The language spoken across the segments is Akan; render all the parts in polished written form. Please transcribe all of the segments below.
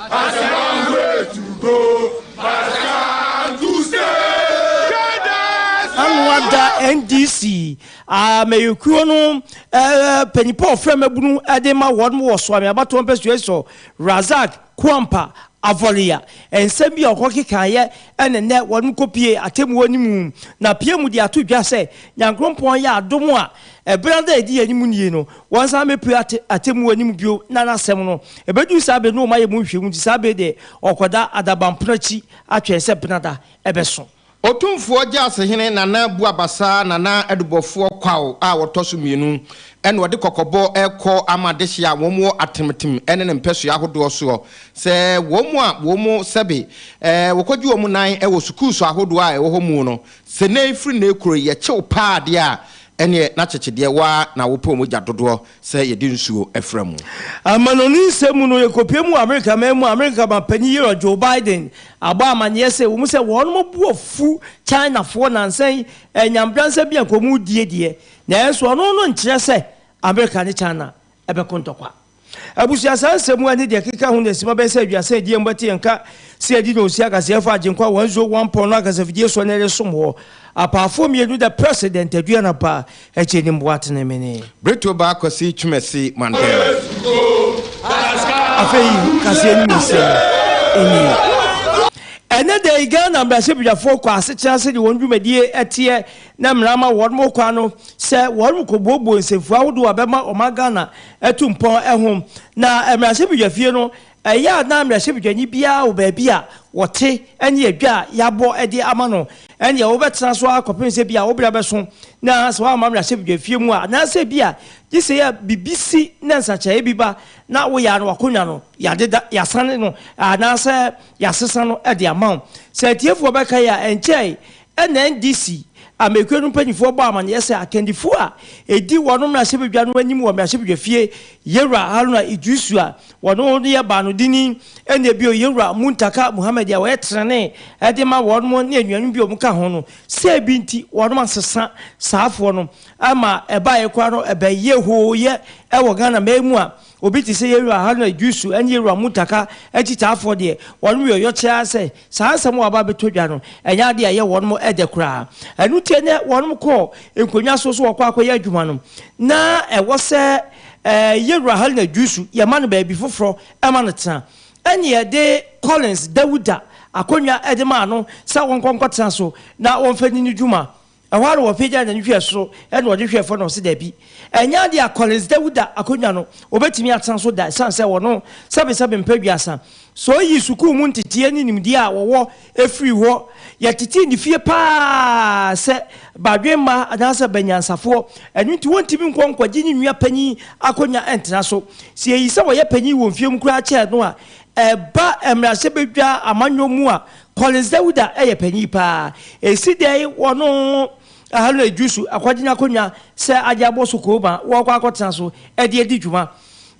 Has a long way to go, but come to stay. Ano ada NDC amanyɔkuo no panyinpa ɔfrɛ mabunu de ma wɔn wɔ Soame abatoɔ mpɛsua so Razak Kuampa Avɔleya nsɛm bi a ɔkɔ kekaeɛ ɛne nnɛ wɔn kɔpie atemmuo no mu na pie mu de ato dwa sɛ Nyankorompɔn yɛ adom a ɛberɛ da ɛdi anim nie no wɔn san bɛpue atemmuo no mu bio na n'asɛm no ɛbɛduru saa bere no wɔn ayɛ mu nhwɛmu nti saa bere deɛ ɔkɔda adabampena akyi atwɛn sɛ benada ɛbɛso. Otumfoɔ Gyasehene Nana Buabasa Nana Adubɔfoɔ Kwaw a wɔtɔ so mmienu ɛna ɔde kɔkɔbɔ ɛkɔ ama adehye a wɔn wɔ Atemtem ɛne ne mpɛsoa ahodoɔ soɔ sɛ wɔn a wɔn sɛbe wɔkɔgye wɔn nan ɛwɔ sukuuso ahodoɔ a ɛwɔ hɔ mu no sɛ ne firi ne kuro yɛkyew paa deɛ a ɛneɛ n'akyekyedeɛ waa na wopɛ wɔn gya dodoɔ sɛ yɛde nsuo ɛfra mu. Amanɔne nsɛm mu no, yɛkɔpie mu Amerika man mu. Amerika mampanyin yerɛ Joe Biden abɔ amanneɛ sɛ wɔn sɛ wɔn mo bu afu Chinafoɔ nansan nyambransa bi a nkɔmu die deɛ, nanso ɔno no nkyerɛ sɛ Amerika ne China ɛbɛko ntɔkwa. Abusua, saa nsɛm mu ne deɛ keka ho na esima bɛyɛ sɛ 30 die mbɛte yɛn ka sɛ yɛdi na osi akaseɛfo Agyenkwa 101 pɔn no akasafidie soɔ na ɛresom hɔ apaafoɔ mmienu, the President Aduana Pa akyi ne mboatene mene Brito Ba Kwasi Twumasi Mandela. Afei kaseɛ no mu nsɛm ɛnie. Ɛnɛ da yi Ghana mmarahyɛbadwafoɔ kɔ asekyerɛ sɛdeɛ wɔn dwumadie ɛteɛ na mmara ma wɔn mo kwan no sɛ wɔn kɔbuobuo nsɛmfua ahodoɔ a bɛma ɔman Ghana atu mpɔn ɛho. Na mmarahyɛbadwafie no, ɛyɛ a na mmarahyɛbadwani biara wɔ baabi a wɔte ɛne adwa a yɛabɔ de ama no ɛne wobɛtena so akɔpem sɛ bi a wobra bɛso na sɛ woama mmarahyɛbadwafie mu a, anaasɛ bi a gye sɛ yɛ biribi si na nsakyerɛeɛ bi ba na woyɛ no wakonnwa no yɛadeda yɛasane no anaasɛ yɛasesa no de ama wo. Sɛ atiefoɔ bɛka yi a, ɛnkyɛe ɛna NDC amekuo no mpanyinfoɔ bɔ amanneɛ sɛ akandifoɔ a ɛdi wɔn mmarahyɛbadwa no anim wɔ mmarahyɛbadwa yɛwura Haruna Iddrisu a wɔn no yɛ baanodini, ɛna ebio yɛwura Muntaka Muhammed a wɔyɛ tenene ɛde ma wɔn mo ne anuanom bi a wɔn ka ho no sɛ ebi nti wɔn asesa saafoɔ no ama ɛbaeɛ koraa no ɛbɛyɛ hooyɛ ɛwɔ Ghana mmaa mu a obi te sɛ yɛwura Haruna Iddrisu ɛne yɛwura Muntaka akyitaafoɔ deɛ wɔn yɛ ɔyɔkyerɛ sɛ saa nsɛm a aba bɛtɔ dwa no ɛnyɛ adeɛ a ɛyɛ wɔn mo ɛdɛ koraa. Ɛno tie ne wɔn kɔɔ nkonnwa so so wɔkɔ akɔyɛ adwuma no na ɛwɔ sɛ yɛwura Haruna Iddrisu yɛma no baabi foforɔ ɛma no tena, ɛne yɛde Collins Dawuda akonnwa ɛde maa no sɛ wɔn nkɔ tena so na wɔmfa ni ne dwuma. Ɛhɔ ara wɔpagya n'ani hwɛ soro ɛna ɔde hwɛ fɔ na ɔsi dɛbi, ɛnyɛ adeɛ a Collins Dawuda akonnwa no obetumi atena so da, ɛsan sɛ wɔno sɛbesɛbe mpɛ duasa so oyi sukuu mu nteteɛ ne nimdeɛ a wɔwɔ efiri hɔ yɛtete ne fie paa sɛ badwemma anaasɛ banyansafoɔ. Ɛno nti wɔntumi nkɔ nkɔgye ne nua panyin akonnwa ɛntena so. Sɛ yɛyi sɛ wɔyɛ panyin wɔ mfie mu koraa kyɛɛ no a, ɛba mmarahyɛbadwa amanyɔ mu a, Collins Dawuda ɛyɛ panyin paa. Esi dɛ wɔno Haruna Iddrisu akɔgye n'akonnwa sɛ agye abɔ so kooma wɔkɔ akɔtena so ɛde adi dwuma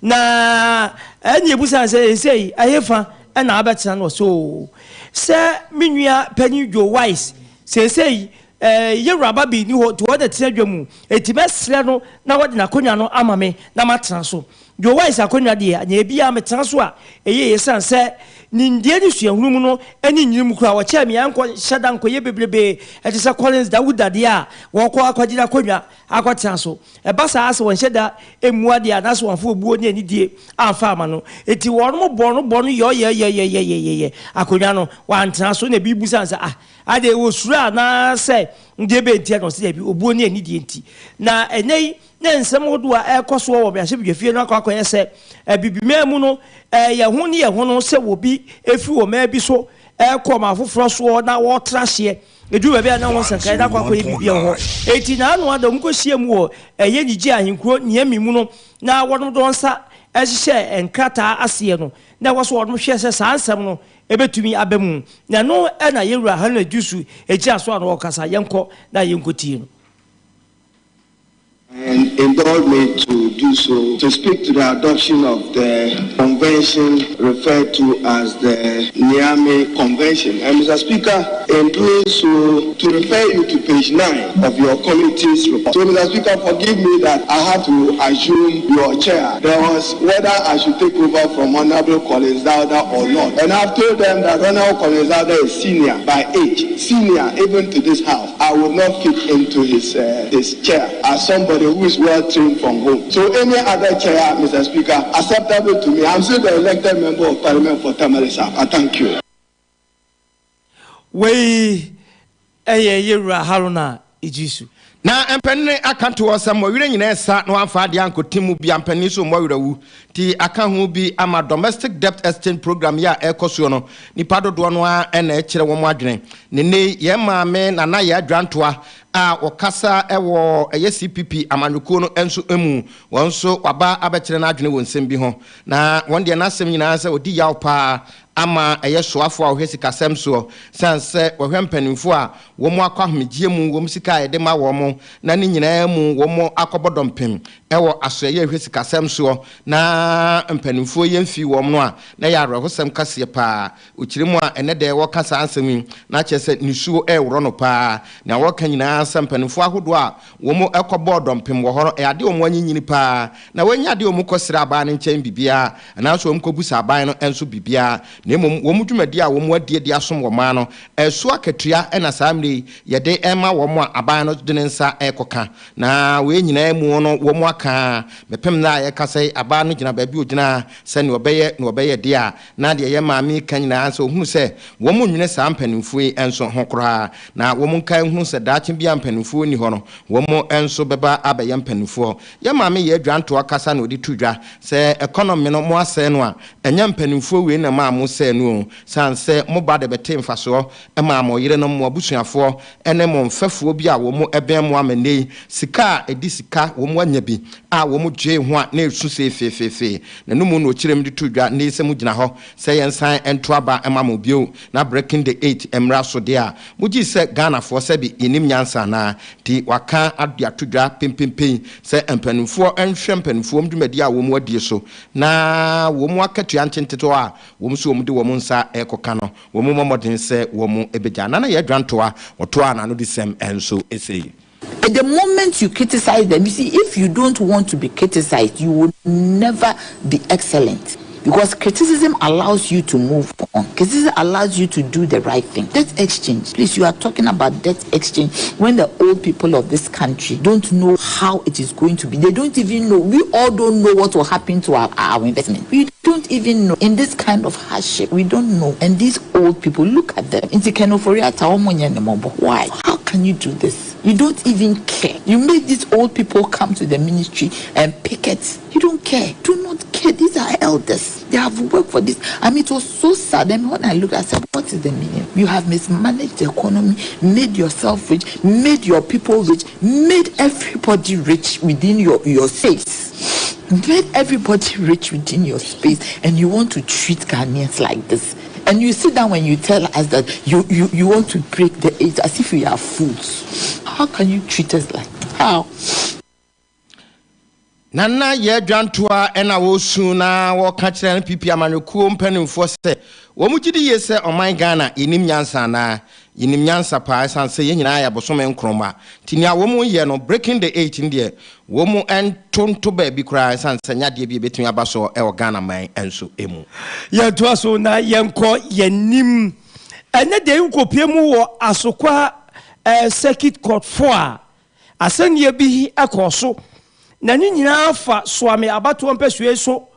na ɛne ebusa sɛ esei ɛhefa ɛna abɛtena no so sɛ me nua panyin Joe Wise seesei yɛwura ba bi ni hɔ nti wɔde tena dwa mu eti mɛsrɛ no na wɔde n'akonnwa no ama me na matena so. Joe Wise akonnwa deɛ nea ebi a metena so a ɛyɛ yɛ san sɛ nimdeɛ ne suahunu mu no ɛne nyini mu koraa wɔkyɛɛ me ankɔ hyɛ da nkɔyɛ bebrebe ɛte sɛ Collins Dawuda deɛ a wɔkɔ akɔgye n'akonnwa akɔtena so. Ɛba saa sɛ wɔnhyɛ da emu adeɛ anaasɛ wɔnfo obuo ne anidie amfa ama no eti wɔn mo bɔ no bɔ no yɛyɛyɛyɛyɛyɛ akonnwa no wantena so. Na ebi busa sɛ, ah, adeɛ wɔ suro anaasɛ ndeɛ bɛ ntia na ɔsi dɛbi, obuo ne anidie nti. Na ɛnɛ yi ne nsɛm ahodoɔ a ɛrekɔ soɔ wɔ mmarahyɛbadwafie no akɔ akɔyɛ sɛ abibiman mu no yɛn ho ne yɛn ho no sɛ wɔbi efiri wɔ mmaa bi so ɛrekɔ ɔman foforɔ soɔ na wɔretra hyeɛ edu baabi a na wɔn nsɛnkae na akɔ akɔyɛ biribi wɔ hɔ. Eti na ano ada wɔn kɔ mu wɔ ɛyɛ Niger ahenkuro Niamey mu no na wɔn de wɔn nsa ɛhyehyɛ nkrataa aseɛ no na ɛwɔ so wɔn hwɛ sɛ saa nsɛm no ebetumi aba mu. Na no ɛna yɛwura Haruna Iddrisu egyina so a na ɔkasa. Yɛnkɔ na yɛnkɔ tie no. And indulge me to do so, to speak to the adoption of the convention referred to as the Niamey Convention. And Mr. Speaker, in doing so, to refer you to page 9 of your committee's report. So, Mr. Speaker, forgive me that I had to assume your chair. There was whether I should take over from Honorable Collins Dauda or not. And I've told them that Honorable Collins Dauda is senior by age, senior even to this house. I would not fit into his, his chair as somebody who is well trained from home. So any other chair, Mr. Speaker, acceptable to me. I'm still the elected member of parliament for Tamale South. I thank you. Wei yɛ Yɛwura Haruna Iddrisu. Na mpanin aka to hɔ sɛ mmɔwerɛ nyinaa sa na wɔamfa adeɛ ankɔte mu bi a mpanin so mmɔwerɛ wu nti aka ho bi ama domestic debt exchange program yi a ɛrekɔ soɔ no nipa dodoɔ no ara na ɛkyerɛ wɔn adwene ne nnɛ yi yɛn maame Nana Yaa Dwantoa a ɔkasa wɔ ɛyɛ CPP amanyɔkuo no nso mu wɔn nso waba abɛkyerɛ n'adwene wɔ nsɛm bi ho na wɔn deɛ n'asɛm nyinaa sɛ ɔdi yaw paa ama ɛyɛ soafoɔ a ɔhwɛ sikasɛm soɔ sane sɛ wɔhwɛ mpanimfoɔ a wɔn akɔ ahomegyeɛ mu wɔn sika a yɛde ma wɔn na ne nyinaa mu wɔn akɔbɔ dɔmpem wɔ asoɛeɛ a ɛhwɛ sikasɛm soɔ na mpanimfoɔ yi mfii wɔn no a na ɛyɛ awerɛhosɛm kɛseɛ paa. Ɔkyerɛ mu a ɛnnɛ dɛ wɔka saa nsɛm yi na kyerɛ sɛ nisuo reworɔ no paa. Nea wɔka nyinaa sɛ mpanimfoɔ ahodoɔ a wɔn kɔbɔɔ dɔmpem wɔ hɔ no ɛyɛ adeɛ a wɔn anyinyini paa na wɔnyɛ adeɛ a wɔn kɔsrɛ aban no nkyɛn biribiara anaasɛ wɔn kɔbusa aban no nso biribiara na mmom wɔn dwumadie a wɔn adie de asom wɔn man no ɛso akatua na saa mmerɛ yi yɛde rema wɔn a aban no de ne nsa rekɔka na wei nyinaa mu no wɔn aka bɛpem nnɛ a yɛrekasa yi aban no gyina baabi ɔgyina sɛ nea ɔbɛyɛ na ɔbɛyɛ deɛ a na deɛ yɛn maame reka nyinaa sɛ ɔhunu sɛ wɔn nnwene saa mpanimfoɔ yi nso ho koraa na wɔn nkae nhunu sɛ daakye bi a mpanimfoɔ nni hɔ no wɔn nso bɛba abɛyɛ mpanimfoɔ. Yɛn maame yɛ adwantoa kasa na ɔde to dwa sɛ economy no mo asɛe no a ɛnyɛ mpanimfoɔ wei na ɛmaa mo sɛe no o sane sɛ mo ba de bɛte mfasoɔ maa mo yerenom, mo abusuafoɔ ne mo mfɛfoɔ bi a wɔn bɛn mo ama nnɛ yi sika a ɛdi sika wɔn anya bi a wɔn gyee ho a na ɛsu sei feefeefee. Na no mu na ɔkyerɛm de too dwa nnɛ yi sɛ mo gyina hɔ sɛ yɛnsan nto aba mma mo bio na breaking the eight mmra so deɛ a mo gyee sɛ Ghanafoɔ sɛbe yɛnnim nyansa anaa? Nti waka de ato dwa pempenpen sɛ mpanimfoɔ nhwɛ mpanimfoɔ dwumadie a wɔn adie so na wɔn akatua ntentetɔ a wɔn nso wɔn de wɔn nsa rekɔka no wɔn mmɔ mmɔden sɛ wɔn bɛgya. Nana Yaa Dwantoa ɔtoaa n'anodisɛm nso sei. The moment you criticize them, you see, if you don't want to be criticized, you will never be excellent. Because criticism allows you to move on. Criticism allows you to do the right thing. Debt exchange. Please, you are talking about debt exchange when the old people of this country don't know how it is going to be. They don't even know. We all don't know what will happen to our, our investment. We don't even know. In this kind of hardship, we don't know. And these old people, look at them. Why? How can you do this? You don't even care. You make these old people come to the ministry and picket. You don't care. Do not care. These are elders. They have worked for this. I mean, it was so sad. I mean, when I looked, I said, what is the meaning? You have mismanaged the economy, made yourself rich, made your people rich, made everybody rich within your, your space. Made everybody rich within your space, and you want to treat Ghanaians like this. And you sit down when you tell us that you, you, you want to break the eight as if we are fools. How can you treat us like how? Nana Yaa Dwantoa na wɔresu na wɔreka kyerɛ NPP amanyɔkuo mpanimfoɔ sɛ wɔn gye di yie sɛ ɔman Ghana yɛnim nyansa anaa? Yɛnim nyansa paa ɛsiane sɛ yɛn nyinaa yɛ abosome nkorɔmma nti nea wɔn reyɛ no breaking the eight no deɛ wɔn nto nto baabi koraa ɛsiane sɛ nyɛ adeɛ bi a ɛbɛtumi aba soɔ wɔ Ghana man nso mu. Yɛntoa so na yɛnkɔ yɛn anim. Ɛnnɛ da yi wokɔpue mu wɔ Asokwa Circuit Court 4 a, asɛnniiɛ bi kɔɔ so na ne nyinaa fa Suame abatoɔ mpɛsoa yi so.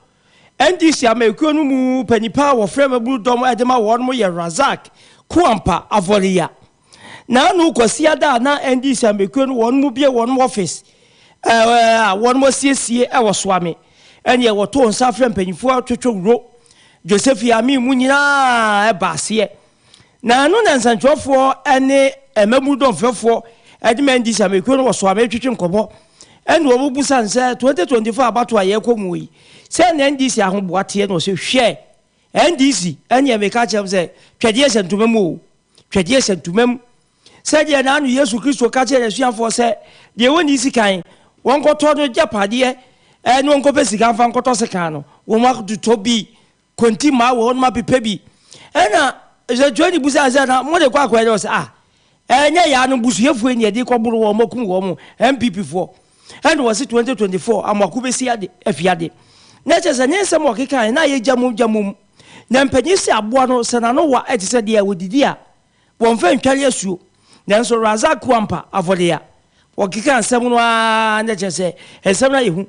NDC amanyɔkuo no mu panin pa a wɔfrɛ mmabunu dɔm de ma wɔn yɛ Razak Kuampa Avɔreya. N'ano Kwasiada a na NDC amanyɔkuo no wɔn mu bue wɔn office a wɔn asiesie wɔ Suame ɛneɛ wɔtoo nsa frɛ mpanyinfoɔ twotwowuro Joseph Amin mu nyinaa ɛba aseɛ. Na ɛno na nsɛntwerɛfoɔ ne mmabunu dɔmfrɛfoɔ de ma NDC amanyɔkuo no wɔ Suame retwetwe nkɔmmɔ ɛna wɔn busa no sɛ 2024 abatoɔ a yɛrekɔ mu yi sɛ na NDC ahoboa teɛ na ɔsɛ hwɛ NDC ɛneɛ meka kyerɛ m sɛ twɛdeɛ hyɛ ntoma mu o twɛdeɛ hyɛ ntoma mu sɛdeɛ na ano Yesu Kristo ka kyerɛ n'asuafoɔ sɛ deɛ wɔnni sikan Wɔnkɔtɔ no agyapadeɛ ne wɔnkɔpɛ sika mfa nkɔtɔ sekan no, wɔn atotɔ bi, konti mmaa wɔ hɔ nom apepɛ bi. Ɛna Sɛnkyerɛni busaa sɛ, na mode kɔ akɔyɛ dɛ? Ɔsɛ, ah, ɛnyɛ yaa no busuafoɔ ni yɛde kɔboro wɔn, akum wɔn, NPP foɔ. Ɛna wɔse 2024 Amoako bɛsi ade, afi ade. Na kyerɛ sɛ ne nsɛm a ɔkekaeɛ na ayɛ gya mum gya mum. Na mpanyin se aboa no sɛ n'ano wa te sɛ deɛ wɔdidi a Wɔmfa ntware asuo. Nanso Razak Kuampa Afɔdeya, wɔkeka nsɛm no ara na kyerɛ sɛ nsɛm no ayɛ hu.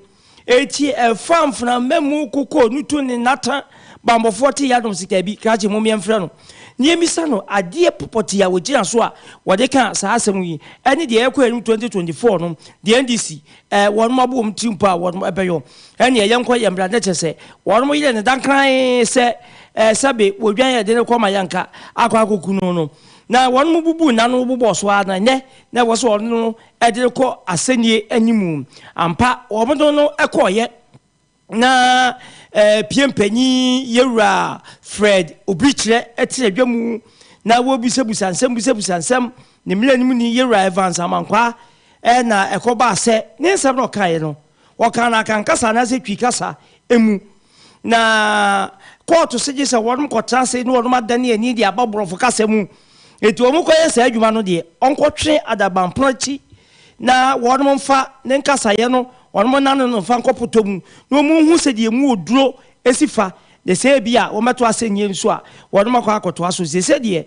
Enti ɛfa mframa mu kokoo no tu ne nata bammɔfoɔ te yadom sika bi, krakye mom yɛmfrɛ no, na yɛmmisa no adeɛ pɔpɔtee a wɔgyina so a wɔde ka saa asɛm yi ɛne deɛ ɛrekɔ anim 2024 no, deɛ NDC wɔnom abɔ wɔn tiri mpo a wɔnom ɛbɛyɔ. Ɛneɛ yɛnkɔ yɛn bra na kyerɛ sɛ wɔnom yere no dankran sɛ Ɛɛ, sɛbe wodwan yɛ de no kɔ ma yɛnka akɔ akɔku no no, na wɔnom bubuu n'ano bobɔɔ so ara, na ɛnnɛ na ɛwɔ sɛ wɔde no de no kɔ asɛnnie anim. Ampa, wɔde no kɔeɛ, na ɛɛ, pie mpanyin Yɛwura Fred Obikyerɛ te adwa mu, na wɔbisabusa nsɛm bisabusa nsɛm, ne mmaranimni Yɛwura Evans Amankwaa, ɛna ɛkɔbaa sɛ ne nsɛm na ɔkaeɛ no, wɔkaa no Akan kasa anaasɛ Twi kasa mu. Na kɔɔto se gye sɛ wɔnom kɔtena ase ne wɔnom adane ani de aba borɔfo kasa mu. Enti wɔn kɔyɛ saa adwuma no deɛ, ɔnkɔtwe adabanpono akyi na wɔnom mfa ne nkasaeɛ no, wɔnom nnane no mfa nkɔ potɔ mu na wɔn nhu sɛdeɛ emu oduro si fa, na sɛ ebia wɔmmɛto asɛnnie nso a, wɔnom akɔ akɔtoa so. Seesei deɛ,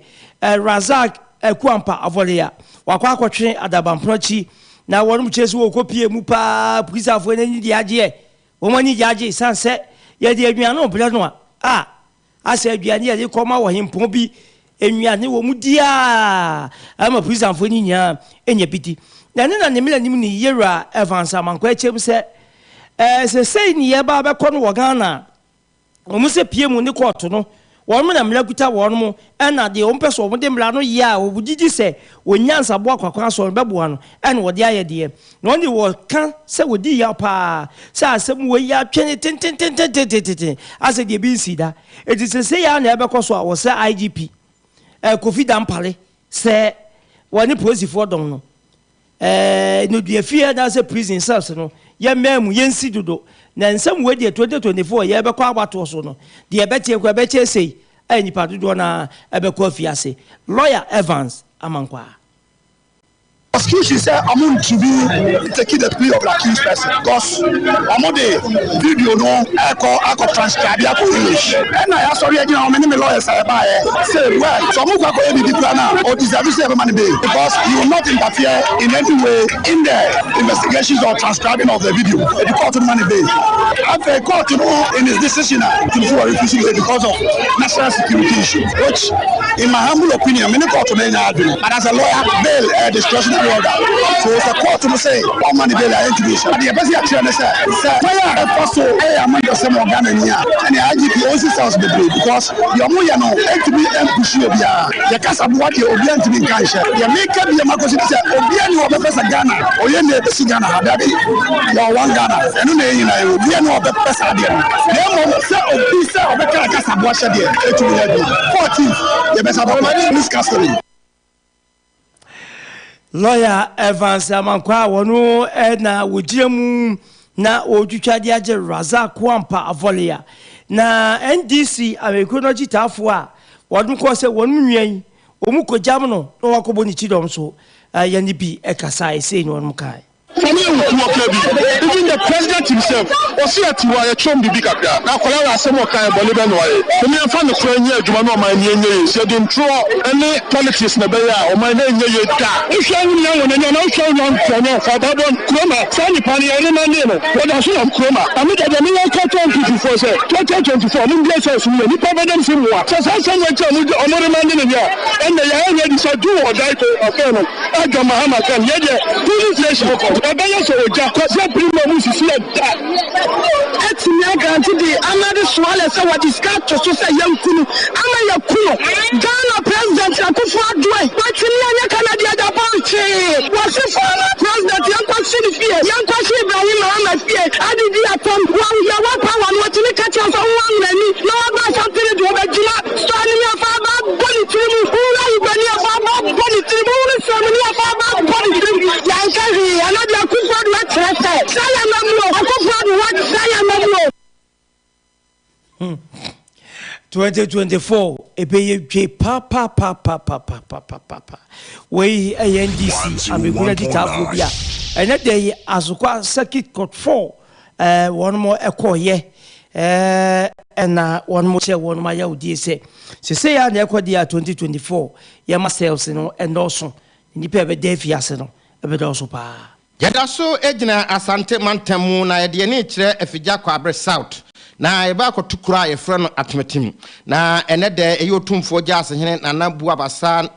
Razak Akuampa Avɔlea, wakɔ akɔtwe adabanpono akyi na wɔnom kyerɛ sɛ wɔrekɔpie mu paa, Pulisafoɔ no ani deɛ agyeɛ. Wɔn ani gye agye esiane sɛ yɛde aduan no rebrɛ no a, a asɛ aduane yɛde kɔma ɔhempɔn bi nnuane wɔ mu di a ɛma prisonfoɔ no nyinaa nya bi di. Na ɛno na ne mmaranim ni Yewura Evans Amankwah kyerɛ mu sɛ, ɛɛ sɛ sei ne yɛba abɛkɔ no wɔ Ghana a, Wɔn sɛ pie mu ne kɔɔto no, wɔn na mmara kuta wɔn, ɛna deɛ wɔn pɛ sɛ wɔn de mmara no yɛ a wɔn gyigyi sɛ wɔn nyansaboa kwakwan so no bɛboa no ɛna wɔde ayɛ deɛ. Na wɔn deɛ wɔka sɛ wɔdi yaw paa sɛ asɛm wei atwene tentententententen asɛ deɛ ebi nsii da. Enti sesei ara na ɛbɛkɔ so a wɔsrɛ IGP eh, Kofi Dampare sɛ wɔne polisifoɔ dɔm no Ɛɛ nneduafie anaasɛ prison cells no yɛ mmaa mu yɛnsi dodo na nsɛm wei deɛ 2024 yɛbɛkɔ abatoɔ so no deɛ ɛbɛteɛ koraa ɛbɛkyɛ sei a nnipa dodoɔ no ara ɛbɛkɔ afiase Lawyer Evans Amankwaa. Prosecution sɛ ɔmo ntumi take the plea of the accused person cos ɔmo de video no ɛkɔ akɔ transcribe akɔ English ɛna yasɔre agyina hɔ me ne me lawyers a yɛbaayɛ sɛ well sɛ ɔmo kɔ akɔyɛ biribi koraa no a ɔdeserve sɛ yɛbɛma no bail because he will not interfere in any way in the investigations or transcribing of the video eti court no ma no bail afei court no in his decision a tumi sɛ wɔ refuse bail because of national security issue which in my humble opinion me ne court no nyɛ adwene but as a lawyer bail ɛyɛ discretionary order so sɛ court no sɛ ɔma no bail a yɛntumi nhyɛ but deɛ yɛpɛ sɛ yɛkyerɛ ne sɛ sɛ kwan a ɛfa so ɛyɛ amanyɔsɛm wɔ Ghana ni a ɛne IGP ɔnsi cells bebree because Deɛ ɔmo yɛ no ntumi mpushi obiara. Yɛ kasa boa deɛ obiara ntumi nka nhyɛ. Deɛ meka biom akosi ne sɛ obiara nni hɔ ɔbɛpɛ sɛ Ghana ɔyɛ nnɛ ɛbɛsi Ghana ha. Dabi, yɛwɔ one Ghana. Ɛno na yɛn nyinaa yɛwɔ. Obiara nni hɔ ɔbɛpɛ saa adeɛ no. Na mmom sɛ obi sɛ ɔbɛka kasa boa hyɛ deɛ ɛtumi yɛ adwuma. 14th yɛbɛsa aba court. Police custody. Lɔya Evans Amankwah a wɔno na wɔgyina mu na wɔretwitwa de agye Razak Kuampa Avolia na NDC amanyɔkuo no akyitaafoɔ a wɔn kɔɔ sɛ wɔn nua yi wɔn kɔgyam no na wɔakɔbɔ ne kyidɔm so yɛne bi kasae sei na wɔn kae. Sɛ ne yɛ wu ɔka bi even the president himself ɔse yɛte hɔ a yɛkyerɛ wɔn biribi kakra na akwadaa wei asɛm a ɔkaeɛ bɔne bɛn na wayɛ? Mom yɛmfa nokorɛ nyɛ adwuma na ɔman no ɛnyɛ yie sɛ yɛde ntorɔ ne politics na ɛbɛyɛ a ɔman no ɛnyɛ yie da. Wohwɛ wo nua wɔ n'ani anaa wohwɛ wo nua nkurɔfoɔ ɔfa ɔbaa bɔ kurom a saa nipa no yɛ remande no wɔda so nam kurom a na me deɛ deɛ meyɛ ka kyerɛ NPP foɔ sɛ 2024 ɔmo mbue cells mu yɛ nipa bɛdam sɛ mmoa sɛ saa asɛm wei nti a ɔmo remande no deɛ a ɛnna yɛayɛ ready sɛ do or die to affair no. Adwa Mahama kan yɛ deɛ police station ɛbɛyɛ sɛ ogya Kwasi Apiri ma mu sisi yɛ da. Atumi agrante de ama de soalɛ sɛ wɔde sika ato so sɛ yɛnku no ama yɛku no. Ghana President Akufo Addo ei watumi anyɛ Kennedy Agyapong hwee. Wɔse former President yɛnkɔhye ne fie, yɛnkɔhye Ibrahim Mahama fie adidi atɛm. Yɛwɔ power no wɔtumi ka kyerɛ wo sɛ wo anwonani na waba Ashanti region wobɛgyina Sɔ ne afa aba bɔ ne tiri mu. Wura Igwe ne afa aba bɔ ne tiri mu. Wura Sɛmu ne afa aba bɔ ne tiri mu. Yɛanka hwee. Ɛno deɛ Akufo Addo akyerɛ sɛ. 2024 ɛbɛyɛ dwe papapapapapapapa. Wei ɛyɛ NDC ameguna ditaafoɔ bi a ɛnɛ da yi Asokwa Circuit Court 4 ɛɛ wɔn mo ɛkɔɔyɛ ɛɛ ɛna wɔn mo kyerɛ wɔn mo ayawdie sɛ sese yɛ a na ɛkɔ deɛ a 2024 yɛma cells no ɛnɔɔso, nnipa a ɛbɛda afiase no ɛbɛdɔɔso paa. Yɛda so gyina Asante mantam mu na yɛde yɛn ani rekyerɛ Afigya Kwabre South na yɛbɛ akɔto kuro a yɛfrɛ no Atemetem. Na ɛnɛ dɛ ɛyɛ Otumfoɔ Gyaasehene Nana Buabasa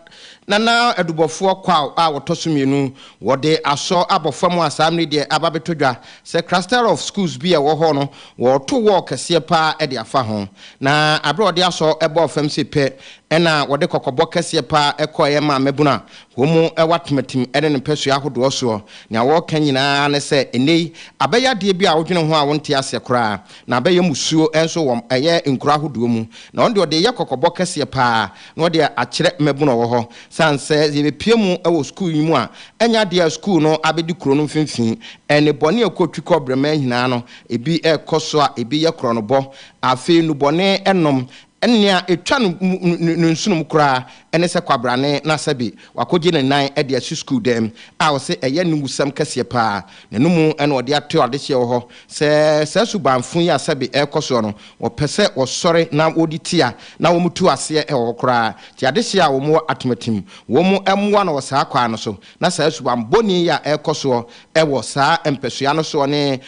Nana Adubɔfoɔ Kwaw a wɔtɔ so mmienu. Wɔde asɔ abɔ fam a saa mmere deɛ aba bɛtɔ dwa sɛ cluster of schools bi a ɛwɔ hɔ no wɔreto wall kɛseɛ paa de afa ho. Na aberɛ a wɔde asɔ bɔɔ fam sei pɛ ɛna wɔde kɔkɔbɔ kɛseɛ paa kɔeɛ maa mmabunu a Wɔn wɔ atematim ne ne mpasua ahodoɔ soɔ. Nea wɔreka nyinaa ara ne sɛ ɛnnɛ yi abɛyɛ adeɛ bi a wodwene ho a wonte aseɛ koraa, na abɛyɛ mmusuo nso wɔ ɛyɛ nkuro ahodoɔ mu. Na ɔno deɛ ɔde reyɛ kɔkɔbɔ kɛseɛ pa ara na ɔde akyerɛ mmabunu a wɔwɔ hɔ. Sane sɛ yɛbɛpue mu wɔ sukuu yi mu a, ɛnyɛ adeɛ a sukuu no abɛdi kuro no mfimfini. Nnebɔne a ɛkɔ twi kɔ brɛman nyinaa no, ebi rekɔ so a ebi yɛ korɔnobɔ. Afei nnubɔne nom Nea etwa no no nsono mu koraa ne sɛ kwabrane na sɛbe wakogye ne nan de asi sukuu dan a ɔse ɛyɛ aniwusɛm kɛseɛ paa. N'ano mu na ɔde ato adehyeɛ wɔ hɔ sɛ saa subanfo yi a sɛbe ɛrekɔ soɔ no wɔpɛ sɛ wɔsɔre na wɔdi tia na wɔtu aseɛ wɔ hɔ koraa. Nti adehyeɛ a wɔwɔ atomatim wɔn mmoa no wɔ saa kwan no so na saa suban bɔne yi a ɛrekɔ soɔ wɔ saa mpasua no soɔ ne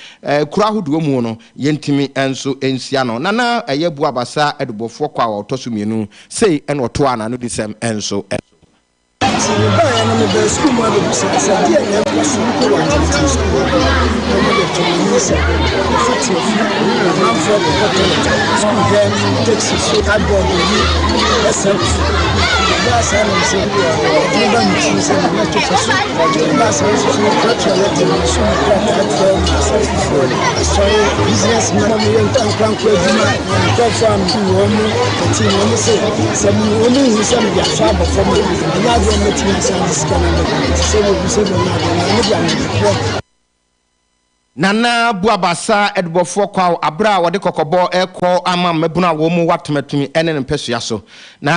kuro ahodoɔ mu no, yɛntumi nso nsia no. Na na ɛyɛ Buabasa adubɔfoɔ kwaw a ɔtɔ so mmienu, sei na ɔtoaa n'anodisɛm nso so. Nti mebaeɛ no mebaa sukuu mu abɛbisa sɛ deɛn na ɛkɔ so wɔ Atenetene sukuu hɔ na wɔde too m'anim sɛ ɛfa tiafi, amanfoɔ kɔkɔ toilet, sukuu dan mu, taxi so, cardboard yi ɛsɛ fu. Ɛbaa saa na mesɛ ɛdene ba me tirim sɛ mɛto fa so. Ɛbaa saa nso so yɛtwerɛtwerɛ lɛtɛ no so mu krataa kyerɛ asɔfofoɔ, asɔre, business man, wɔn yɛ nkorankora adwuma, nkurɔfoɔ a metu wɔn mu akyi no wɔn se sɛ wɔn hu sɛ mede asɔ abɔ fam a ɛnyɛ adeɛ a mɛtumi asan de sika no aba bio. Nti sɛ wɔbu sɛ wɔn adeɛ no ɛno deɛ ahopopoɔ. Nana Buabasa Adubɔfoɔ Kwaw aberɛ a wɔde kɔkɔbɔ rekɔ ama mmabunu a wɔn mu wɔ atematumi ne ne mpasua so. Na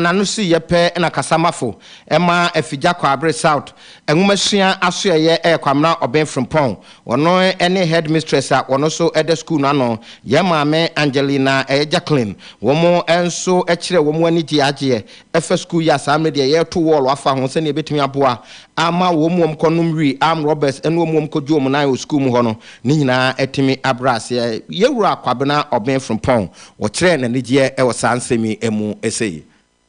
n'ano siiɛ pɛ na kasamafo ma Afigya Kwaabere South Nwomasua Asoɛeɛ yɛ Kwamena Ɔben Frimpong. Ɔno ne Headmistress a ɔno nso da sukuu no ano, yɛn maame Angelina ɛyɛ Jacqueline. Wɔn nso kyerɛ wɔn anigyeɛ agyeɛ ɛfa sukuu yi a saa mmerɛ deɛ yɛreto wɔɔlo afa ho sɛdeɛ ɛbɛtumi aboa ama wɔn wɔn kɔnom wii, armed robbers, ne wɔn wɔn kɔgye wɔn nan wɔ sukuu mu hɔ no ne nyinaa atumi abrɛ aseɛ. Yɛwura Kwabena Ɔben Frimpong, ɔkyerɛɛ n'anigyeɛ wɔ saa nsɛm yi mu sei.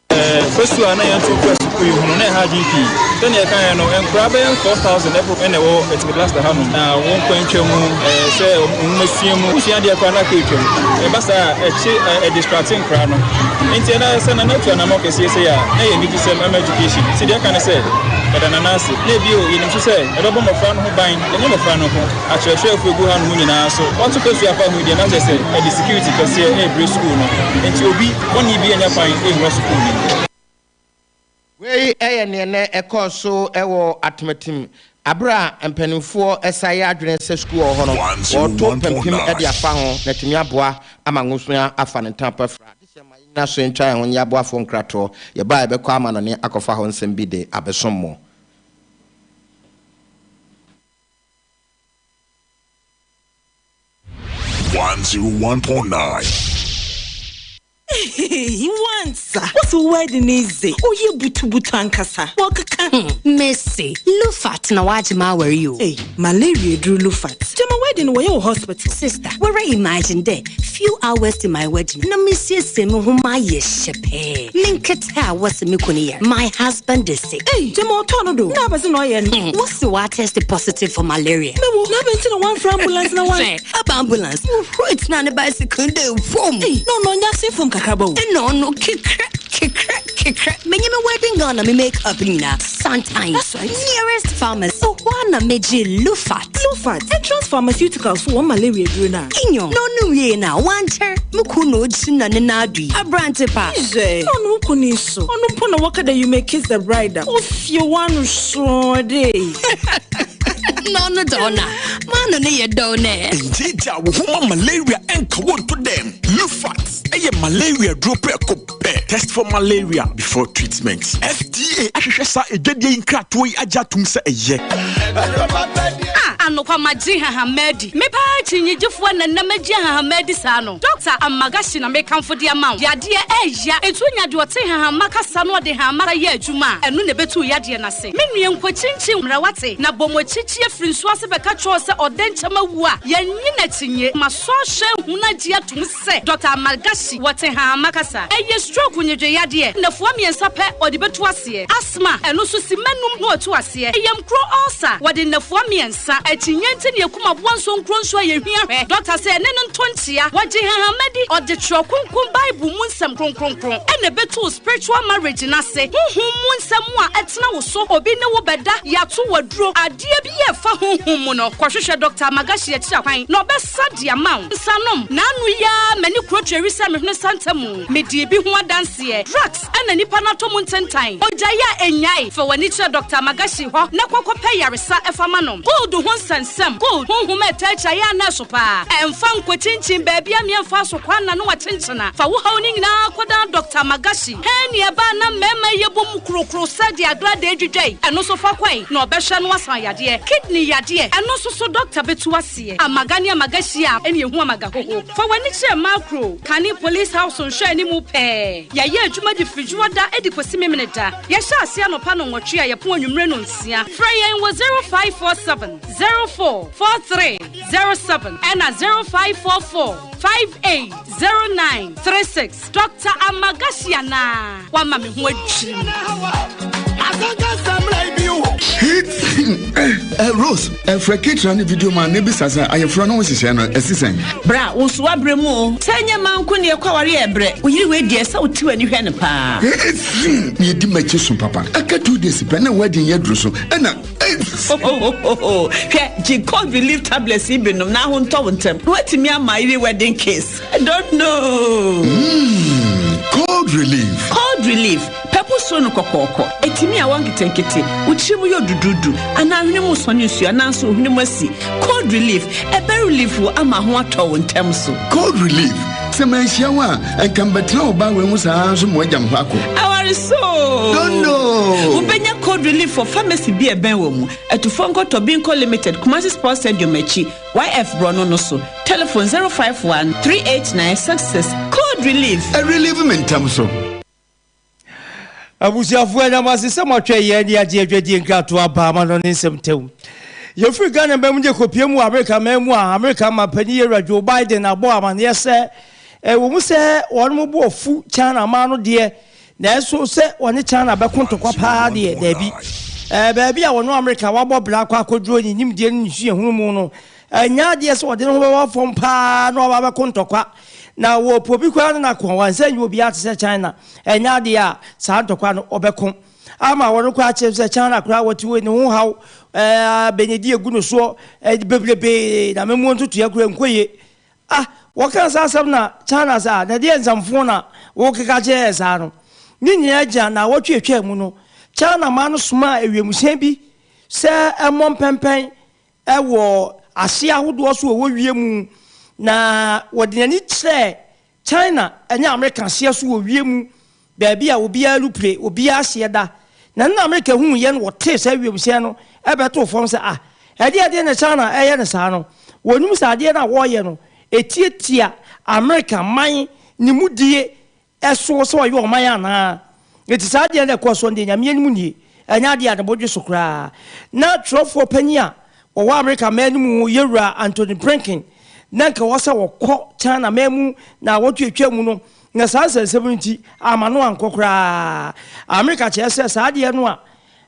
Fasu a na yɛnto mfra sukuu yi ho no, na ɛha adwene pii. Sɛnea yɛkaeɛ no, nkoraa bɛyɛ 4,000 na ɛwɔ Atimi Cluster hanom, na wɔn kwan twa mu, sɛ wɔn nwomasua mu, wosua adeɛ koraa na aka atwam. Ɛba saa a, ɛkye, ɛdistracte nkoraa no. Enti ɛna sɛ Nana tu anammɔn kɛseɛ sei a, na ɛyɛ anigyesɛm ma education. Nti deɛ ɛka ne sɛ, yɛda Nana ase. Na bio, yɛnim nso sɛ ɛbɛbɔ mmɔfra no ho ban, ɛnyɛ mmɔfra no nko, akyerɛkyerɛfoɔ a ɛgu hanom nyinaa nso. Wɔato fasu afa ho yi deɛ, na kyerɛ sɛ ɛde security kɛseɛ rebrɛ sukuu no. Enti obi bɔne bi annya kwan nwura sukuu no mu. Wei yɛ neɛ nɛ ɛkɔɔ so wɔ Atematim aberɛ a mpaninfoɔ san yɛ adwene sɛ sukuu wɔ hɔ no wɔreto pampim de afa ho na atumi aboa ama nwosua afa ne ntama pa afira. Adehyɛ ma yɛnyina so ntwa yɛn ho nyɛ aboafoɔ nkratoɔ. Yɛba a yɛbɛkɔ amanɔne akɔfa hɔ nsɛm bi de abɛsom mo. 101.9. Eii wansa wose wo wedding yi dze ɔyɛ butubutu ankasa wɔkeka ho. Mese Lufat na wagye m'awar yi o. Ei malaria eduru Lufat gyama wedding no wɔyɛ wɔ hospital. Sister woara imagine dɛ few hours to my wedding na mesiesie me ho mayɛ hyɛpɛɛ me nketse a wɔse me kun yar my husband is sick. Ei gyama ɔtɔɔ no do na abɛdze na ɔyɛ no. Wose ɔatest positive for malaria. Mewo na abɛn ntsi na wɔammfrɛ ambulance na wɔan. Hwɛ Aba ambulance mu huro tena ne bicycle dɛ fom. Ei na ɔno ɔnyɛ ase fom kakraba o. Nna ɔno kekrɛ kekrɛ kekrɛ menye me wedding gown na me make up nyina santan. That's right. Nearest pharmacy hɔ a na megye Lufat. Lufat, Entrance Pharmaceuticals fo wɔn malaria aduro no a. Nyew, na ɔno wiei no a ɔannkyɛr mo kun na ogyina ne nan do yi, aberantse pa. Hwɛ, na ɔno wo kun yi so, ɔno mpo na wɔka dɛ you may kiss the bride a, ofie w'ano sɔɔ dɛ. Na ɔno dze ɔno a, m'ano no yɛ dɛw nɛ. Ngyeegyaa wo ho ma malaria nka wo nto dɛm. Lufat. Ɛyɛ malaria duro prɛko pɛ. Test for malaria before treatment. FDA ahwehwɛ saa adwadie yi nkratoɔ yi agye atom sɛ ɛyɛ. Ah, anokwa magye nhahamma adi. Me paa kyinnyegyefoɔ na nnɛ magye nhahamma adi saa no. Dɔkta Amagashi na mekamfo de ama wo. Yadeɛ ɛɛya. Enti wonya deɛ ɔte nhahamma kasa na ɔde nhahamma yɛ adwuma a, ɛno na ɛbɛtu wo yadeɛ no ase. Me nua nkɔkyinkyin mmra wate, na bɔ mo akyikyi afiri nsuo ase bɛka kyerɛ wo sɛ ɔdɛnkyɛm awu a, yɛnnye no akyinnye. Masɔ ahwɛ ahu na agye atom sɛ Dɔkta Amargashi wɔ Tehama kasa. Ɛyɛ stroke nnwedwe yadeɛ, nnafua mmiɛnsa pɛ ɔde bɛtu aseɛ. Asthma, ɛno nso simma num na watu aseɛ. Yamkuro ulcer, wɔde nnafua mmiɛnsa. Akyinnye nti na yɛkum aboa nso nkuro nso a yɛhia hwɛ. Dɔkta sɛ ɛne no nto nkyea. Wɔgye hahama di, ɔde twerɛ kronkron Bible mu nsɛm kronkronkron ɛna ɛbɛtu spiritual marriage no ase. Honhom mu nsɛm a ɛtena wo so, obi ne wo bɛda, yɛato wo aduro, adeɛ bi a ɛfa honhom mu no, kɔhwehwɛ Dɔkta Magashi akyiri akwan na ɔbɛsa de ama wo. Nsanom, N'ano yi ara m'ani kuro tweri sɛ me hwene santa mu. Medii bi ho adanseɛ. Drugs ɛna nipa no atɔ mu ntentan. Ogyae a ɛnnyae. Fa w'ani kyerɛ Dɔkta Magashi hɔ na kɔ kɔpɛ yaresa fa ma no. Gold ho nsɛnsɛm, Gold, honhom a ɛtaa akyiri ayɛ a na ɛso paa. Ɛmfa nkɔkyinkyin baabi a meɛmfa so kwan na no akyenkyena. Fa wo haw no nyinaa kɔdan Dɔkta Magashi. Hɛn nea ɛbaa na mmarima yi yɛbɔ mu krokro sɛ deɛ agradaa dwidwa yi, ɛno nso fa kɔe na ɔbɛhwɛ no asan yadeɛ. Kidney yadeɛ, ɛno nso so dɔkta bɛtu aseɛ. Amaga ne amaga hyia a, ɛne ɛhu amaga hoho. Fa w'ani kyerɛ Makro, Kane Police House nhwɛanimu pɛɛ. Yɛayɛ adwuma de firi Dwoɔda de kɔsi Memeneda. Yɛhyɛ aseɛ anɔpa nnɔnwɔtwe a yɛpɔn anwummere nnɔnsia. Frɛ yɛn wɔ 0547 04 43 07 ɛna 0544 58 09 36. Doctor Amagashi anaa? Wama me ho adwiri me. Eh, Rose, ɛfrɛ eh, ketra ne video ma ne bisa sɛ ayɛforɔ no ho hyehyɛ no ɛsi sɛn? Bra, wo nso wabrɛ mu o. Sɛ ɛnyɛ ma nko ne ɛkɔ aware yɛ brɛ. Wo yere wei deɛ sɛ wote w'ani hwɛ no paa. Yɛdi m'akyi so papa. Aka 2 days pɛ na wedding yɛ duru so. Ɛna Hwɛ, gye cold relief tablets yi binom na aho ntɔ wo ntɛm. Na woatumi ama yere wedding kiss. I don't know. Cold relief. Cold relief. Pɛpo soro no kɔkɔɔkɔ. Etumi a wɔn nketenkete. Wo tiri mu yɛ dududu. Anaa hwene mu sɔne nsuo anaa nso hwene mu asi. Cold relief. Ɛbɛ relief wo ama ho atɔ wo ntɛm so. Cold relief. Sɛ manhyia wo a, ɛnka mbɛtena wo ba wei ho saa nso mo agya mo hɔ akɔ. Aware so. Don't know. Wobɛnya cold relief wɔ pharmacy bi a ɛbɛn wɔ mu. Atufoɔ nkɔtɔ Binko Limited, Kumasi Sports Stadium akyi, YF borɔno no so. Telephone 051 389 66. Cold relief. Ɛ relieve me ntɛm so. Abusuafoɔ, ɛnam ase sɛ moatwɛn yɛn de agye adwadie nkratoɔ aba ama no ne nsɛm tɛw. Yɛfiri Ghana man mu de kɔpie mu wɔ Amerika man mu a, Amerika manpanin Yɛwura Joe Biden abɔ amaneɛ sɛ ɛwɔ mu sɛ wɔn bo afu China man no deɛ, nanso sɛ wɔne China bɛko ntɔkwa paa deɛ, daabi. Baabi a wɔne Amerika wabɔ bra akɔ akɔduro ne nimdeɛ ne ne suahunu mu no, ɛnyɛ adeɛ sɛ wɔde ne ho bɛwɔ fam paa na wɔaba abɛko ntɔkwa. Na wɔpɛ obi koraa ne no ako a, wɔansan nyi obiara te sɛ China. Ɛnyɛ adeɛ a saa ntɔkwa no wɔbɛko ama wɔn koraa kyerɛ sɛ China koraa wɔte wei ne ho haw ɛɛ bɛnyɛdi egu no soɔ ɛɛ bebrebee na mɛmuo ntotoeɛ koraa nkɔ yie. Ah, wɔka saa asɛm na China sɛ ah na ɛdeɛ nsɛmfo na wɔkeka kyerɛ yɛ saa no. Ne nyinaa gyina naawɔtwe atwaa mu no, China man no somaa ewiemhyɛn bi sɛ ɛmmɔ mpɛmpɛn wɔ ahye ahodoɔ so wɔ wiem na wɔde n'ani kyerɛɛ China ne Amerika hyeɛ so wɔ wiem baabi a obiara repire, obiara hyeɛ da. Na ɛno na Amerika huiɛ no wɔtee saa wiemhyɛn no bɛtoo fam sɛ ah, ɛdeɛ adeɛ na China ɛyɛ no saa no. Wɔnim sɛ adeɛ no a wɔreyɛ no ɛtiatia Amerika man ne mudie so sɛ ɔyɛ ɔman anaa? Enti saa adeɛ no a ɛkɔɔ soɔ no deɛ, Nyame anim nie, ɛnyɛ adeɛ a ne bo dwe so koraa. Na twerɛfoɔ panin a ɔwɔ Amerika man no mu, Yɛwura Antony Blinken, na anka ɛwɔ sɛ ɔkɔ China man mu naawɔtwe a ɛtwaa mu no, na saa nsɛnsɛm no nti, amma no ankɔ koraa. Amerika kyerɛ sɛ saa adeɛ no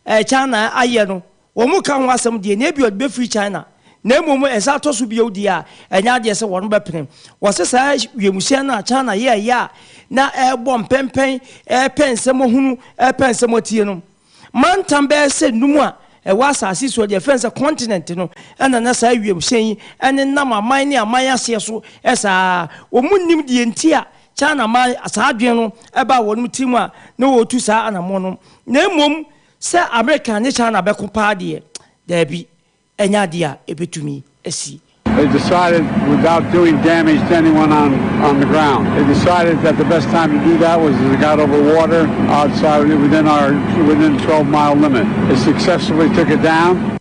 a China ayɛ no, Wɔka ho asɛm deɛ, na ebia ɔde bɛfiri China, na mmom ɛsan tɔ so bio deɛ a, ɛnyɛ adeɛ sɛ wɔn bɛpene. Wɔse saa wiemhyɛn no a China yɛeɛ a na ɛrebɔ mpɛmpɛn, ɛrepɛ nsɛm ahunu, ɛrepɛ nsɛm atie no, mantam bɛyɛ sɛ num a ɛwɔ asase soɔ, deɛ yɛfrɛ no sɛ continent no, ɛna na saa wiemhyɛn yi nenam aman ne aman aseɛ so saa. Wɔn nnim deɛ nti a China man saa adwene no baa wɔn tirim a na wɔretu saa anammɔn no, na mmom Sɛ Amerika ne China bɛko paa deɛ, daabi, ɛnyɛ adeɛ a ɛbɛtumi asi. They decided without doing damage to anyone on, on the ground. They decided that the best time to do that was as it got over water outside within our within 12 mile limit. They successfully took it down.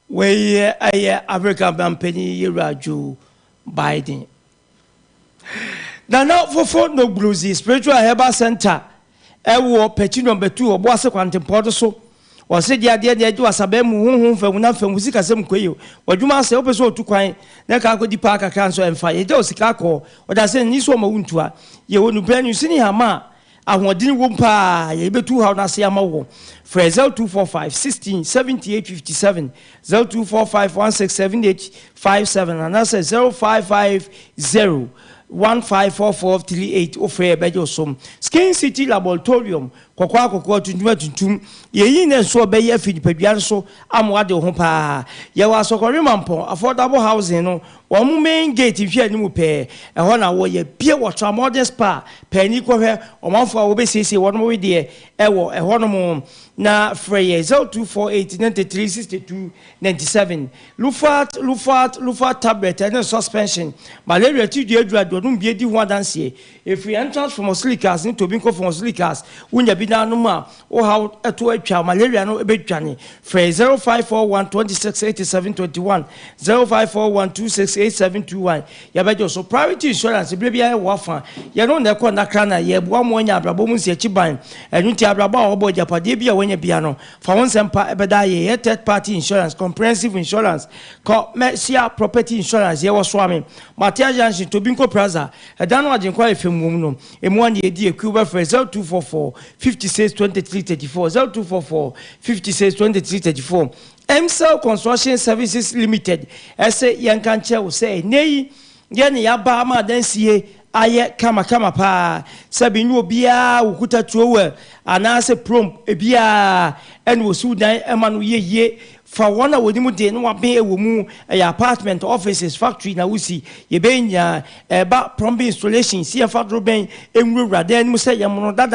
Wei yɛ Amerika manpanin Yewura Joe Biden. Nana Fofo Noglozi Spiritual Herbal Center ɛwɔ Pɛkyi Nɔmba 2 Ɔboase kwantempɔn no so. Ɔse deɛ adeɛ deɛ agye w'asabaa mu honhom fam na fam wo sikasɛm nkɔ yie. W'adwuma asɛe wopɛ sɛ otu kwan na ɛka akɔdi paa kakra nso ɛmfa. Yɛgya wo sika akɔ ɔda sɛ nni so ɔma wo ntua. Yɛwɔ nnubrɛ nwsini hama a ahoɔdene wom paa yɛbɛtu haw no ase ama wo. Frɛ 0245 16 78 57, 0245 16 78 57 anaasɛ 0550 154438 wofrɛ yɛbɛgye wo so. Skin City Laboratorium kɔkɔɔ akɔkɔɔ tuntum atuntum yɛyi ne nso ɔbɛyɛ afi nipadua no so ama wade wo ho paa. Yɛwɔ Asɔkɔre Mampɔn Affordable Housing no wɔn mo main gate nhwɛ anim pɛɛ ɛhɔ na wɔyɛ bie wɔ Tramodern Spa pɛɛ kɔhwɛ ɔmanfoɔ a wɔbɛsiesie wɔn wedeɛ ɛwɔ ɛhɔ nom na frɛ yɛ 0248 93 62 97. Lufat, Lufat, Lufat tablet ɛne suspension malaria ti dua aduru aduonum bie di ho adanseɛ ɛfiri Entrance Pharmaceuticals ne Tobinco Pharmaceuticals. Wonya bi nanom a wohaw ɛto atwa malaria no ɛbɛdwane. Frɛ 0541 26 87 21, 0541 26 87 21. Yɛbɛgye so. Priority Insurance berɛ biara yɛwɔ afa yɛno na ɛkɔ nnakra na yɛboa mo anya abrabɔ mu nsiakyi ban. Ɛno nti abrabɔ a wɔbɔ agyapadeɛ bi a wɔanya bia no fa wo nsɛm pa ɛbɛda yɛ. Yɛ third party insurance, comprehensive insurance, commercial property insurance. Yɛwɔ Soame Matia Junction, Tobinco Plaza ɛdan no Agyenkwa yɛ fam wom no emu ani yɛdi ekuo. Bɛfrɛ 0244 56 23 34, 0244 56 23 34. Mcell Construction Services Limited ɛsɛ yɛnka nkyerɛ wo sɛ ɛnɛ yi yɛne yɛaba ama adansie ayɛ kamakama paa sɛbi nye obiara wokuta trowel anaasɛ prom ebiara ɛna wɔsiw dan ɛma no yie yie. Fa wɔn a wɔnim de na waben ɛwɔ mu. Ɛyɛ apartment, offices, factory na wosi yɛbɛnya ɛba plumbing installation si yɛfa doro bɛn nwurawura dan no mu sɛ yɛmono dada.